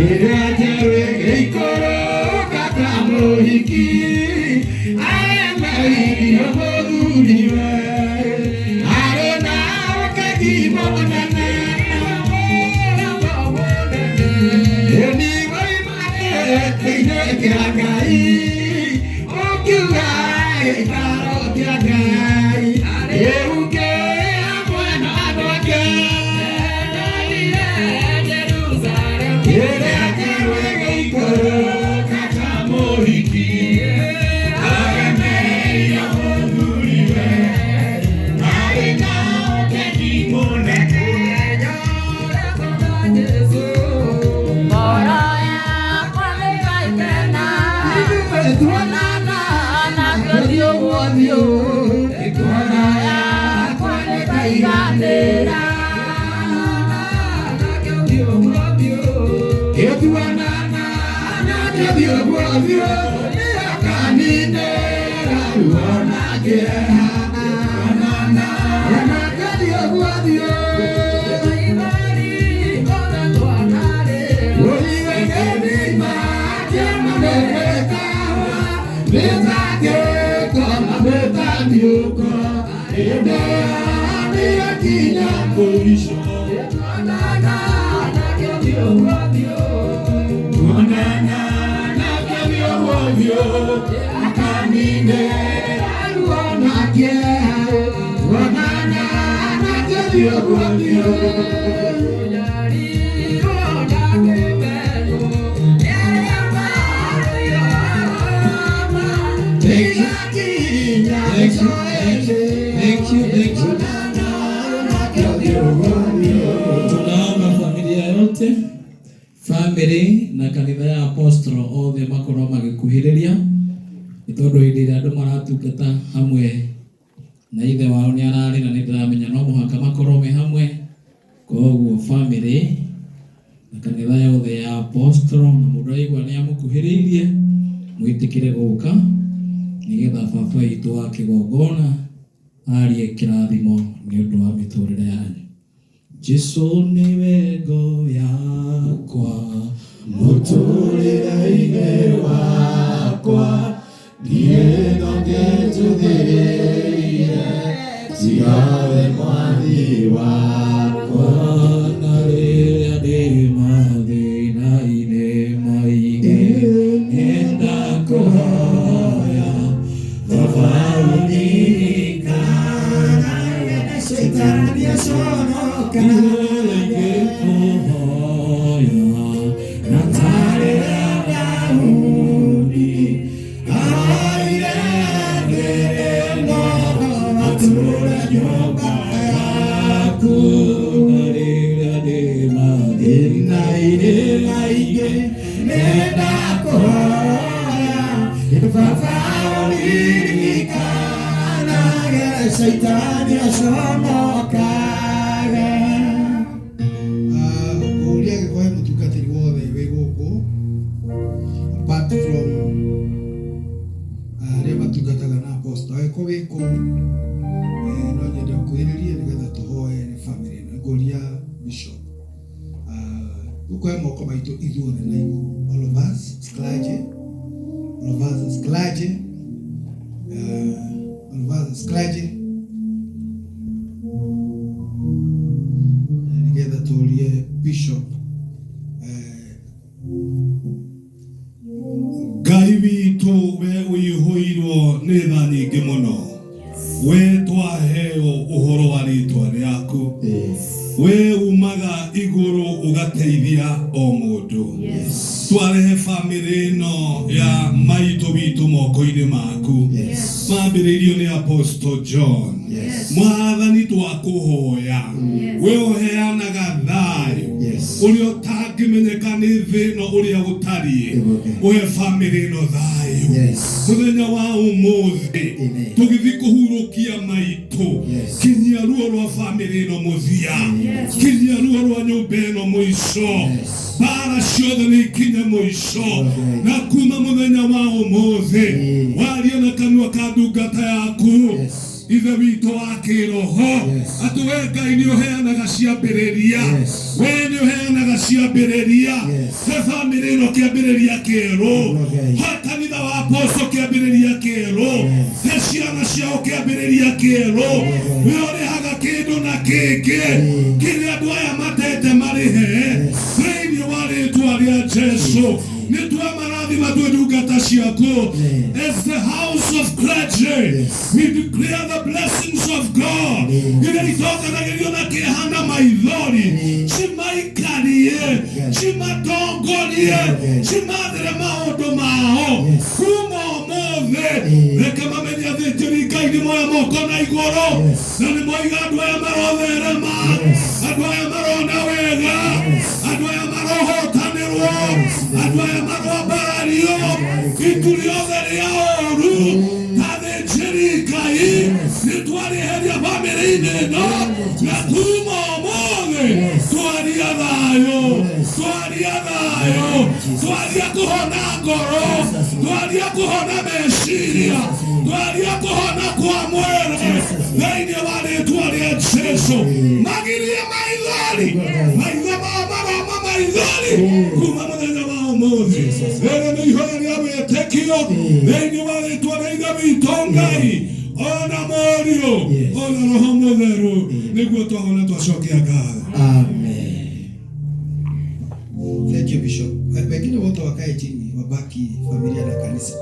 Ĩrĩa njerũ ĩgĩikũrũka ta mũhiki aremereirio mũthuriwe arĩ na ũkegi mũnene. Ĩni woima gĩtĩ-inĩ kĩa Ngai ũkiuga gĩikaro kĩa Ngai rĩu kĩ hamwe na andũ ake. Ĩrĩa njerũ ĩgĩikũrũka ta mũhiki agemereirio mũthuriwe arĩ na ũkegi mũnene. Ngoro yakwa nĩĩraikena. Ithuĩ tuonana nake ũthiũ gwa ũthiũ, ngoro yakwa nĩĩkaiganĩra. Ĩtuonana nake ũthiũ gwa ũthiũ, nĩakaninĩra ruo na kĩeha. Tuonana nake ũthiũ gwa ũthiũ, ũiwe gĩthima kĩamanĩrĩkawa mĩtangĩko na mĩtaniũko, hĩndĩ ĩyo nĩyakinya mũico. Tuonana nake ũthiũ gwa ũthiũ, akaninĩra ruo na kĩeha. Tuonana nake ũthiũ gwa ũthiũ. Thank you. Thank you. Thank you. Thank you. Thank you. Tunaomba familia yote, family na kanitha ya apostol othe makorwo magĩkuhĩrĩria, nĩ tondũ hĩndĩ ĩrĩa andũ maratungata hamwe na ithe wao nĩ ararĩ na nĩ ndĩramenya no mũhaka makorwo me hamwe. Koguo family na kanitha yothe ya apostol na mũndũ aigua nĩ amũkuhĩrĩirie, mwĩtĩkĩre gũka nĩgetha baba witũ wa kĩgongona arie kĩrathimo nĩ ũndũ wa mĩtũrĩre yanyu. Jesu nĩwe ngo yakwa mũtũrĩre-inĩ wakwa, ndirĩ na ngĩnjũthĩrĩire tiga we Mwathi wakwa. Na rĩrĩa ndĩ mathĩna-inĩ maingĩ, nĩndakũhoya Baba ũndirikane. Shaitani aconoka. Ngĩkũhoya na tarĩra Daudi ahoire thĩ ĩno atũũre nyũmba yaku. Na rĩrĩa ndĩ mathĩna-inĩ maingĩ, nĩndakũhoya Baba ũririkanage Shaitani aconokage. Ngũria angĩkorwo he mũtungatĩri wothe wĩ gũkũ apart from arĩa matungataga na apostle, angĩkorwo wĩ kũu, no nyende ũkuhĩrĩrie nĩgetha tũhoere family ĩno. Ngũria bishop, tũkoe moko maitũ ithuothe na igũrũ, all of us as clergy, all of us as clergy, all of us as clergy, nĩgetha tũrie bishop. Ngai witũ, we ũihũirwo nĩ tha nyingĩ mũno, we twaheo ũhoro wa rĩtwa rĩaku, we umaga igũrũ ũgateithia o mũndũ. Twarehe bamĩrĩ ĩno ya maitũ witũ moko-inĩ maku, mambĩrĩirio nĩ Apostle John. Mwathani, twakũhoya, we ũheanaga thayũ ũrĩa ũtangĩmenyeka nĩ thĩ ĩno ũrĩa ũtariĩ, ũhe bamĩrĩ ĩno thayũ mũthenya wa ũmũthĩ tũgĩthiĩ kũhurũkia maitũ. Kinyia ruo rwa bamĩrĩ ĩno mũthia, kinyia ruo rwa nyũmba ĩno mũico. Mbara ciothe nĩ ikinye mũico, na kuma mũthenya wa ũmũthĩ waria na kanua ka ndungata yaku, ithe witũ wa kĩroho, atĩ we Ngai nĩ ũheanaga ciambĩrĩria, we nĩ ũheanaga. Ciambĩrĩria. Yes. He bamĩrĩ ĩno kĩambĩrĩria kĩerũ. Okay. He kanitha wa apostle kĩambĩrĩria kĩerũ. Yes. He ciana ciao kĩambĩrĩria kĩerũ. We ũrĩhaga kĩndũ na kĩngĩ kĩrĩa andũ aya matete marĩhe. Thĩinĩ wa rĩtwa rĩa Jesu nĩ twamarathima twĩ ndungata ciaku. As the house of clergy, Yes. we declare the blessings of God iria itokanagĩrio na kĩeha na maithori, cimaikarie, cimatongorie, cimathĩre maũndũ mao. Yes. Kuma ũmũthĩ, reke mamenye athĩnjĩri Ngai nĩ moya moko na igũrũ Yes. na nĩ moiga andũ aya marotherema, andũ aya marona wega, andũ aya marohotanĩrwo, andũ aya maroambarario, itu rĩothe rĩa ũru ta athĩnjĩri Ngai nĩ twarĩheria bamĩrĩ-inĩ ĩno, na kuma ũmũthĩ twaria thayũ, twaria thayũ, twaria kũhona ngoro, twaria kũhona meciria, twaria kũhona kwa mwĩrĩ thĩinĩ wa rĩtwa rĩa Jesu. Magirie maithori, maitho mao maroma maithori kuma mũthenya wa ũmũthĩ. Rĩrĩ nĩ ihoya rĩa wĩtĩkio thĩinĩ wa rĩtwa rĩa Ithe witũ Ngai ona Mũriũ Yes. ona Roho Mũtheru, nĩguo twahona twacokia ngatho. Amen. Thank you, Bishop. Wengine wote wakae chini, wabaki familia na kanisa.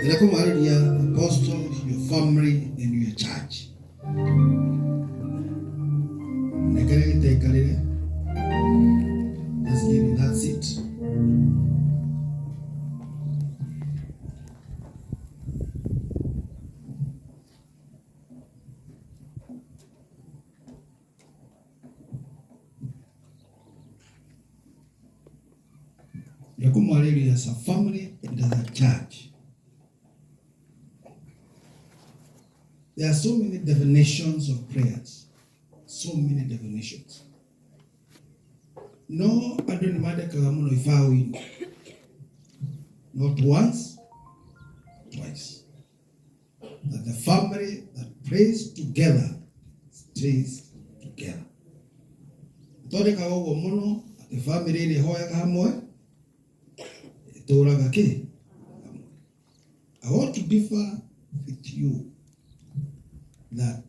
Ninakumaaria apostle, your family and your church. Nekere gitaikarire. Just give me that seat. Ninakumaaria as a family and as a church. There are so many definitions of prayers. So many definitions. No andũ nĩ mandĩkaga mũno ibaũ-inĩ. Not once, twice. That the family that prays together stays together. Tondekaga ũguo mũno atĩ family ĩrĩa ĩhoyaga hamwe ĩtũraga kĩ? Hamwe. I want to differ with you that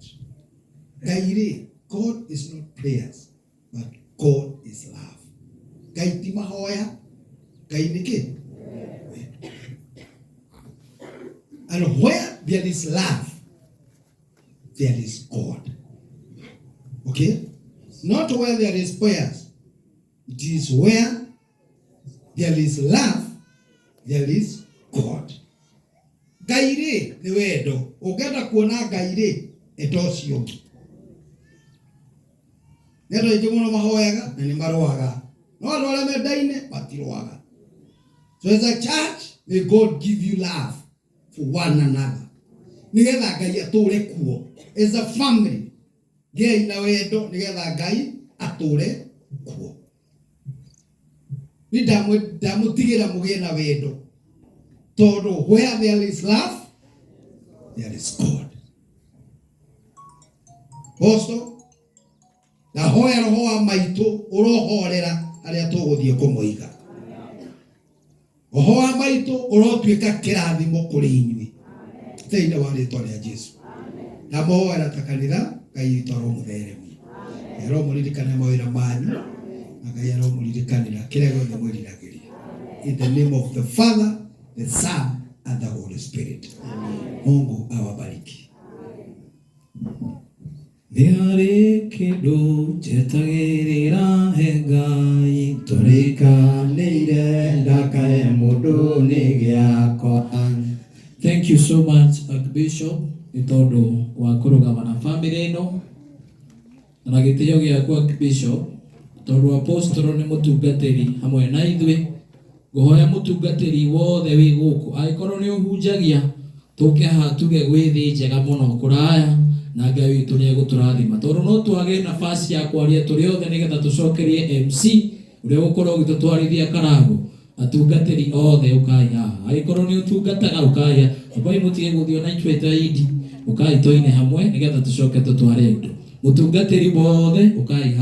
Ngai rĩ, God is not prayers, but God is love. Ngai ti mahoya, Ngai nĩ kĩ? And where there is love, there is God. Okay? Not where there is prayers. It is where there is love, there is God. Ngai rĩ nĩ wendo. Ũngĩenda kuona Ngai rĩ, enda ũcio ũngĩ. Nĩ andũ aingĩ mũno mahoyaga na nĩ marũaga. No andũ arĩa mendaine matirũaga. So as a church, may God give you love for one another. Nĩgetha Ngai atũre kuo. As a family, gĩai na wendo nĩgetha Ngai atũre kuo. Ni ndamũtigĩra mũgĩe na wendo. Tondũ where there is love, there is God. Apostle, ndahoya roho wa maitũ ũrohorera harĩa tũgũthiĩ kũmũiga. Roho wa maitũ ũrotuĩka kĩrathimo kũrĩ inyuĩ thĩinĩ wa rĩtwa rĩa Jesu. Ndamũhoera ta kanitha, Ngai witũ aromũtheremia, aromũririkana mawĩra manyu, na Ngai aromũririkanĩra kĩrĩa gĩothe mwĩriragĩria. In the name of the Father, the Son and the Holy Spirit. Mungu awabariki. Nĩ harĩ kĩndũ njetagĩrĩra he Ngai. Tũrĩkanĩire ndakae mũndũ nĩ gĩakwa. Thank you so much, Archbishop, nĩ tondũ wa kũrũgama na family ĩno na gĩtĩo gĩaku, Archbishop, tondũ apostol nĩ mũtungatĩri hamwe na ithuĩ. Ngũhoya mũtungatĩri wothe wĩ gũkũ, angĩkorwo nĩ ũhunjagia, tũke haha tuge gwĩ thĩ njega mũno kũraya na Ngai witũ nĩ egũtũrathima, tondũ no twage nafasi ya kwaria tũrĩ othe nĩgetha tũcokerie MC ũrĩa ũgũkorwo ũgĩtũtwarithia karango. Atungatĩri othe ũkai haha. Angĩkorwo nĩ ũtungataga ũkai haha. Ambai mũtige gũthiĩ ona ithuĩ ta indi. Ũkai tũine hamwe nĩgetha tũcoke tũtware indo. Mũtungatĩri wothe ũkai haha.